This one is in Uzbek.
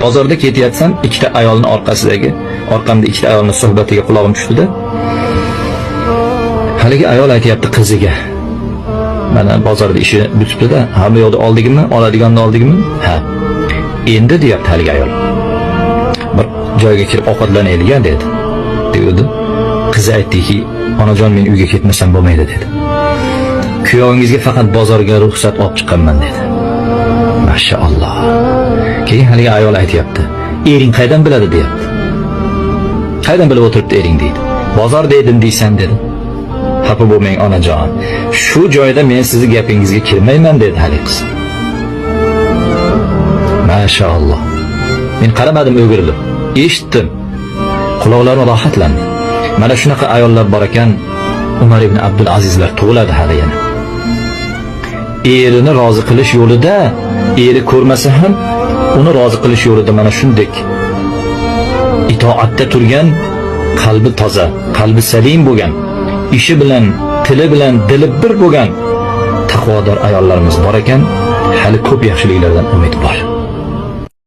Bozorda ketyapsam, ikkita ayolni orqasidagi, orqamda ikkita ayolni suhbatiga qulog'im tushdida. Haligi ayol aytyapti qiziga. Mana bozorda ishi bitibdi-da, hamma yoqda oldikmi, oladiganni oldikmi? Ha. Endi deyapti haligi ayol. Bir joyga kirib ovqatlanaylik dedi. Dedi. Qizi aytdiki, onajon men uyga ketmasam bo'lmaydi dedi. Kuyovingizga faqat bozorga ruxsat olib chiqqanman dedi. Mashaalloh. Keyin haligi ayol aytyapti. Ering qaydan biladi deyapti. Qaydan bilib o'tiribdi ering deydi. Bozor dedim deysan dedi. Xafa bo'lmang onajon. Shu joyda men sizni gapingizga kirmayman dedi haligi qiz. Mashaalloh. Men qaramadim o'girilib. Eshitdim. Quloqlarim rohatlandi. Mana shunaqa ayollar bor ekan, Umar ibn Abdul Azizlar tug'iladi hali yana. Erini rozi qilish yo'lida, eri ko'rmasa ham uni rozi qilish yo'lida mana shunday itoatda turgan, qalbi toza, qalbi salim bo'lgan, ishi bilan, tili bilan dili bir bo'lgan taqvodor ayollarimiz bor ekan, hali ko'p yaxshiliklardan umid bor.